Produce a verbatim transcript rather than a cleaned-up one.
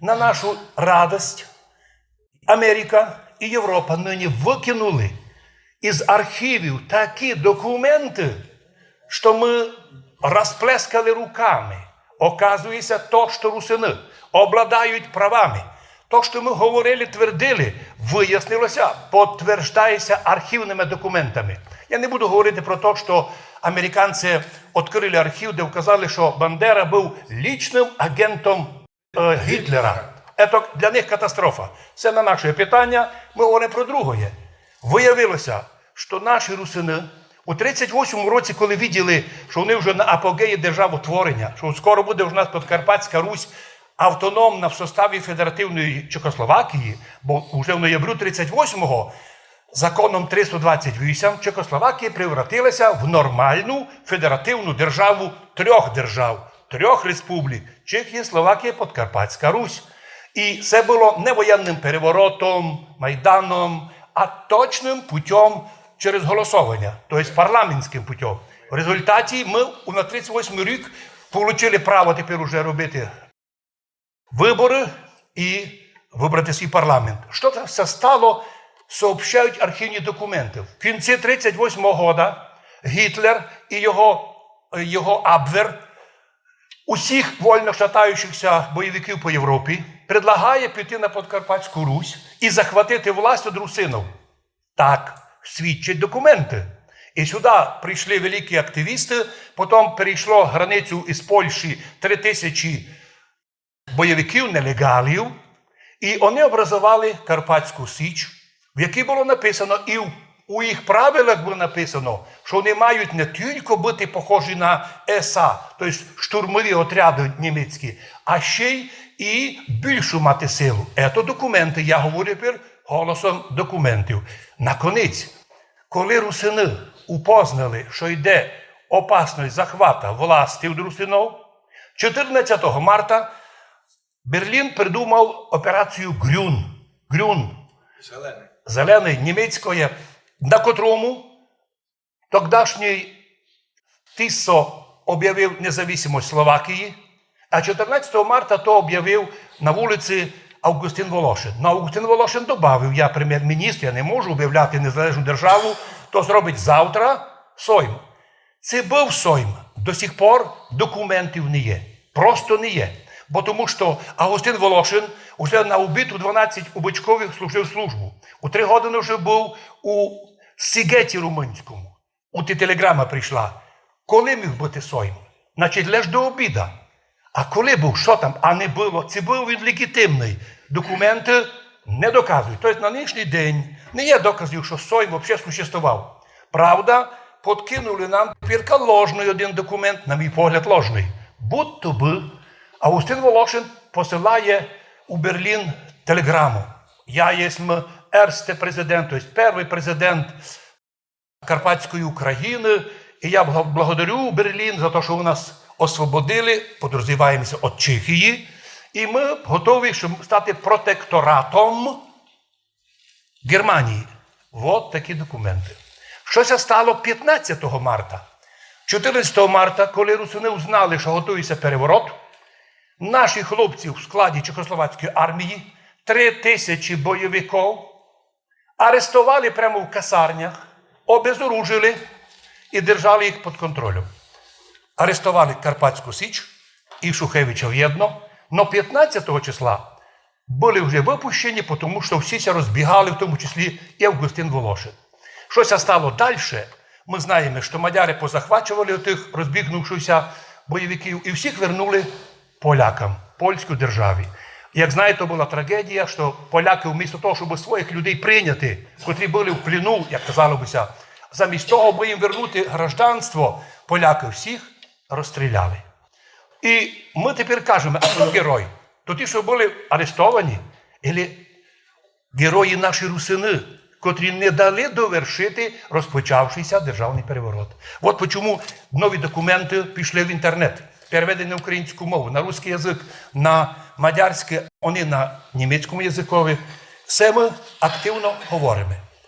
На нашу радость, Америка и Европа ныні выкинули из архивів такі документы, што мы розплескали руками. Оказує ся, то, што русины обладають правами, то, што мы говорили, твердили, выяснило ся, подтверждає ся архівными документами. Я не буду говорити про то, што американці відкрыли архів, де вказали, што Бандера быв лічным агентом е, Гітлера. Ето для них катастрофа. Се не наше питаня, мы говориме про другоє. Выявило ся, што наші русины у тридцять восьмому році, коли виділи, што они вже на апогеї державотвореня, што скоро буде у нас Подкарпатська Русь автономна в составі федеративної Чехословакії, бо уже в ноябрю тридцять восьмого законом триста двадцять вісім Чехословакія превратила ся в нормалну федеративну державу трьох держав, трьох республік: Чехія, Словакія, Подкарпатська Русь. И се было не воєнным переворотом, майданом, а точным путём через голосованя, то єсть парламентськым путём. В результаті мы у, на тридцять восьмый рік получили право тепер уже робити выборы и выбрати свій парламент. Што там ся стало, сообщають архівні документы. В кінці тридцять восьмого года Гітлер и його, його Абвер усіх вольно шатаючых ся бойовиків по Європі предлагає піти на Подкарпатську Русь и захватити власть од русинов. Так свідчать документы. И сюда прийшли великі активісты, потом перейшло границю из Польщі три тисячі бойовиків, нелегалів, и они образовали Карпатську Січ, в якій было написано, и в, у їх правилах было написано, што они мають не тілько быти похожі на ес а, то єсть штурмові отряды німецькі, а ще й и більшу мати силу. Ето документы, я говорю тепер голосом документів. Наконець, коли русины упознали, што йде опасность захвата власти у русинов, чотирнадцятого марта Берлін придумав операцію Грюн. Грюн. Зеленый. Зеленый, німецькоє, на котрому тогдашній Тіссо обявив независимость Словакії, а чотирнадцятого марта то обявив на вулиці Авґустин Волошин. Но Авґустин Волошин добавив: «Я премєр-міністр, я не можу обявляти незалежну державу, то зробить завтра Сойм». Ци быв Сойм, до сих пор документів не є. Просто не є. Бо тому што Авґустин Волошин уже на обід у дванадцять у Бычкові служив службу. У три годины вже быв у Сіґеті румунському. От и телеґрама прийшла. Коли міг быти Сойм? Значить, лиш до обіда. А коли быв, што там? А не было. Ци быв він леґітимный? Документы не доказують. То єсть на нынішній день не є доказів, што Сойм вообще существовав. Правда, подкинули нам тепер ложный один документ, на мій погляд, ложный. Будто бы Авґустин Волошин посилає у Берлін телеґраму: «Я єсмь ерстый президент, то єсть первый президент Карпатської Україны, и я бла-, благодарю Берлін за то, што вы нас освободили, подразуміваєме ся, од Чехії, и мы готові, щоб стати протекторатом Германії». Вот такі документы. Што ся стало пятнадцятого марта? Чотирнадцятого марта, коли русины узнали, што готує ся переворот, наші хлопці в складі Чехословацької армії, три тисячі бойовиків, арестовали прямо в касарнях, обезоружили и держали їх під контролем. Арестовали Карпатську Січ и Шухевича вєдно, но пятнадцятого числа были вже выпущені, потому што всі ся розбігали, в тому числі и Авґустин Волошин. Што ся стало дальше, мы знаєме, што мадяры позахвачовали отых розбігнувшихся бойовиків и всіх вернули полякам, польській державі. Як знаєте, то была трагедія, што поляки, вмісто того, щоб своїх людей прийняти, котрі были в плену, як казало бы ся, замість того, аби їм вернути гражданство, поляки всіх розстріляли. И мы тепер кажеме: а хто герой? То ті, што были арестовані, или герої наші русины, котрі не дали довершити розпочавшийся державный переворот. Вот почему нові документы пішли в інтернет, переведені на українську мову, на русский язык, на мадярськый, они на німецькому языкови. Се мы активно говориме.